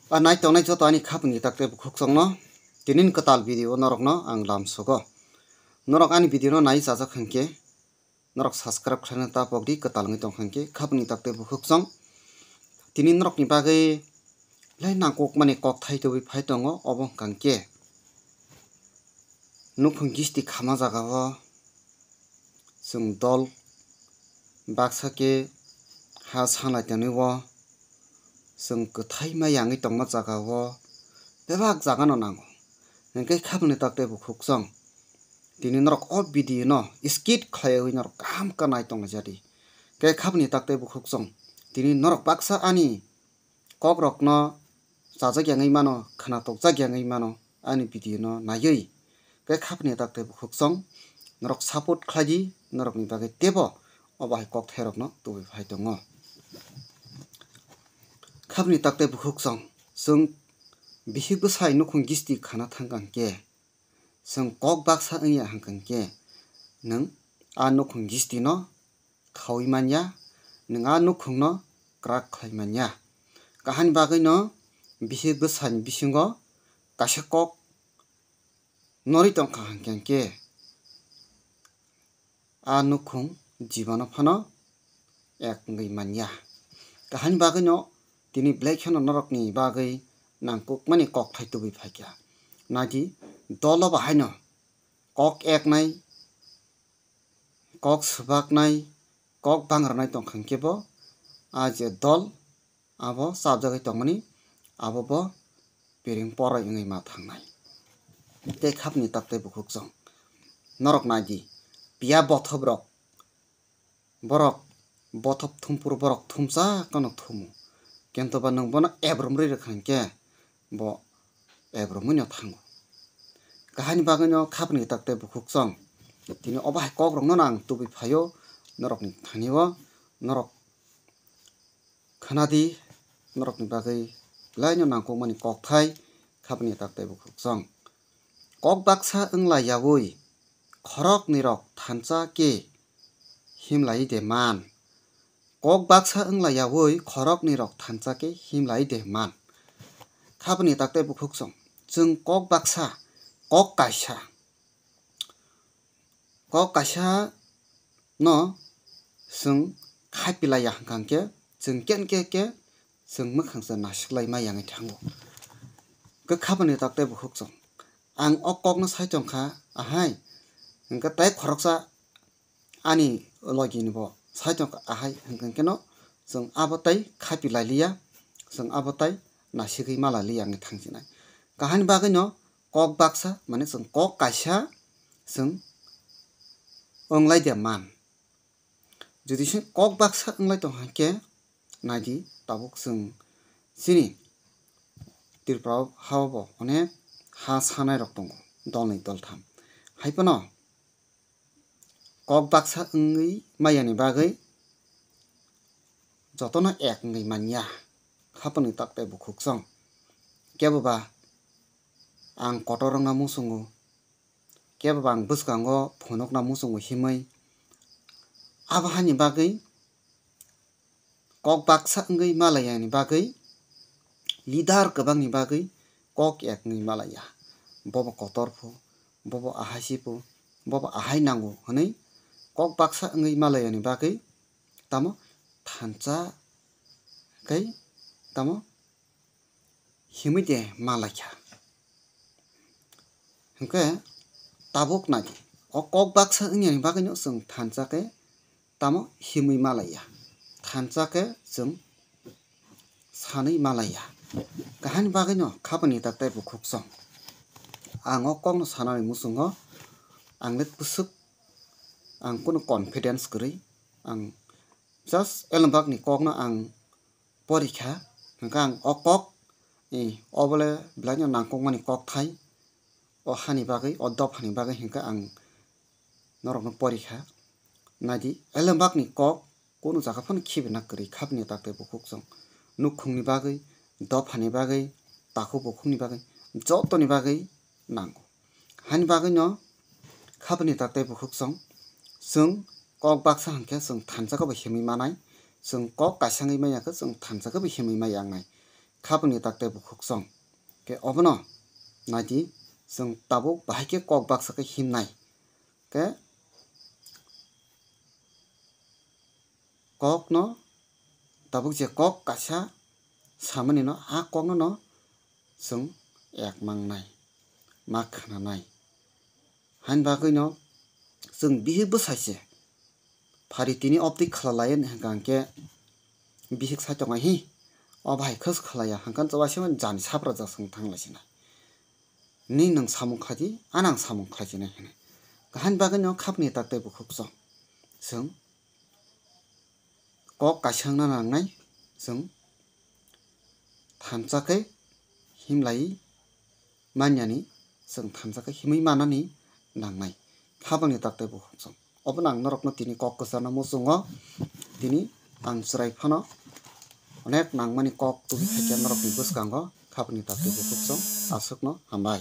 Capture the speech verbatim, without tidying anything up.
A nai tongnai joto ani khapni tak tei bukhuk chwngno tini ni kwtal video o norokno ang lam sugo. Norok ani video no nai chajak hinkhe norok subscribe khlaina ta pokdi, kwtal wngwi tong hinkhe khapni tak tei bukhuk chwng. Tini norokni bagwi belai nangkukmani kok thai tubui phai tongo, obo hwnkha hinkhe nukhung gisti khama jagao chwng dol baksa khe ha sanlai tonwi o chwng kwthai ma yangwi tongma jagao bebak jagano nango. Hinkhe khapni tak tei bukhuk chwng tini norok o video no skip khlaiwi norok kaham khe nai tongna jadi. Khe khapni tak tei bukhuk chwng tini norok baksa ani kokrokno chajak yangwi mano, khwnatok jak yangwi mano ani video no naiwi. Khe khapni tak tei bukhuk chwng norok support khlai di, norokni bagwi teibo obo hai kok thairokno tubui phai tongo. Khapni tak tei bukhuk chwng, chwng bihik bwsai nukhung gisti khana thangkha hinkhe, chwng kok baksa wngya hwnkha hinkhe, nwng a nukhung gisti no khaui manya, nwng a nukhungno kwrak khlai manya. Kahani bagwino bihik bwsani bisingo kaisa kok norwi tongkha hinkhe hinkhe a nukhung jibano phano ek wngwi manya. Kahani bagwino tini belai kheno norokni bagwi nangkukmani kok thai tubui phaikha. Naidi dolo bahaino kok eknai, kok swbaknai, kok bangrwnai tongkha hinkhe bo a je dol abo chapjagwi tongmani abo bo piring poroi wngwi ma thangnai. Tei khapni tak tei bukhuk chwng norok naidi, piya bothop rok, borok bothop thumpur borok thumsa kano thumu, kintu ba nwng bono ebrum rwi rwkha hinkhe bo ebrumwino thango. Kahani bagwino khapni tak tei bukhuk chwng tini obo hai kokrokno ang tubui phaio norokni thanio, norok khwnadi, norokni bagwi belaino nangkukmani kokthai khapni tak tei bukhuk chwng. Kok baksa wngla yaui khoroknwi rok thansa khe himlai de man. Kok baksa wngla yaui khoroknwi rok thansa khe himlai de man. Khapni tak tei bukhuk chwng, chwng kok baksa, kok kaisa, kok kaisa no chwng khaipilaiya hwnkha hinkhe chwng ken ke ke chwng mwkhang se nasiklai ma yangwi thango. Khe khapni tak tei bukhuk chwng, ang o kokno sai tongkha ahai, hinkhe tei khoroksa ani logi ni bo sai tongkha ahai hwnkha hinkhe no chwng abo tei khaipilai liya, chwng abo tei nasigwi malai liya wngwi thangsinai. Kahani bagwino kok baksa mane chwng kok kaisa chwng wnglai de man. Jodi se kok baksa wnglai tong hinkhe naidi tabuk chwng chini Tripura hao bo onek ha sanai rok tongo, dolnwi doltham. Hai phano kok baksa wngwi mayani bagwi jotono ek wngwi manya. Khapni tak tei bukhuk chwng, kebo ba ang kotor wngna muchungo, kebo ba ang bwskango phunukna muchungo himwi, abo hani bagwi kok baksa wngwi malaiyani bagwi, leader kwbangni bagwi kok ek wngwi malaiya. Bobo kotor phu, bobo ahai si phu, bobo ahai nango hwnwi kok baksa wngwi malaiyani bagwi tamo thansa khe tamo himwi de malaikha. Hinkhe tabuk nai o kok baksa wngyani bagwino chwng thansa khe tamo himwi malaiya, thansa khe chwng sanwi malaiya. Kahani bagwino khapni tak tei bukhuk chwng. Ang o kokno sanani muchungo ang le kwswk, ang kunu confidence kwrwi, ang just elembakni kokno ang porikha, hwnkhe ang o kok, eh, obo le belaino nangkukmani kokthai, o hani bagwi, o dophani bagwi hwnkhe ang norokno porikha. Naidi, elembakni kok kunu jaga phano khibi na kwrwi, khapni tak tei bukhuk chwng. Nukhungni bagwi, dophani bagwi, takhuk bukhukni bagwi, jotoni bagwi nango. Hani bagwino khapni tak tei bukhuk chwng, chwng kok baksa hwnkhe chwng thansa khe bo himwi manai, chwng kok kaisa wngwi manya khe chwng thansa khe bo himwi ma yangnai. Khapangni tak tei bukhuk chwng. Khe obono naidi, chwng tabuk bahai khe kok baksa khe himnai. Khe kokno, tabuk je kok kaisa samani no, a kokno no chwng ek mangnai, ma khnanai. Hain bagwino chwng bihik bwsai se phari tini opti khlalayan hwnkha hwnkhe bihik sai tongo hi, o bahai khwj khlaiya hwnkhe waisa jani saprajak chwng thanglai sinai. Nini nwng samung khlai di, ani ang samung khlai sinai hinwi. Hain bagwino khapni tak tei bukhuk chwng, chwng kok kaisa wngna nangnai, chwng thansa khe himlai manyani, chwng thansa khe himwi manani nangnai. Khapangni tak tei bukhuk chwng. Obono ang norokno tini kok kwcharno muchungo. Tini ang chwrai phano onek nangmani kok tubui khaikhe norokni bwskango. Khapangni tak tei bukhuk chwng. Aswkno hambai.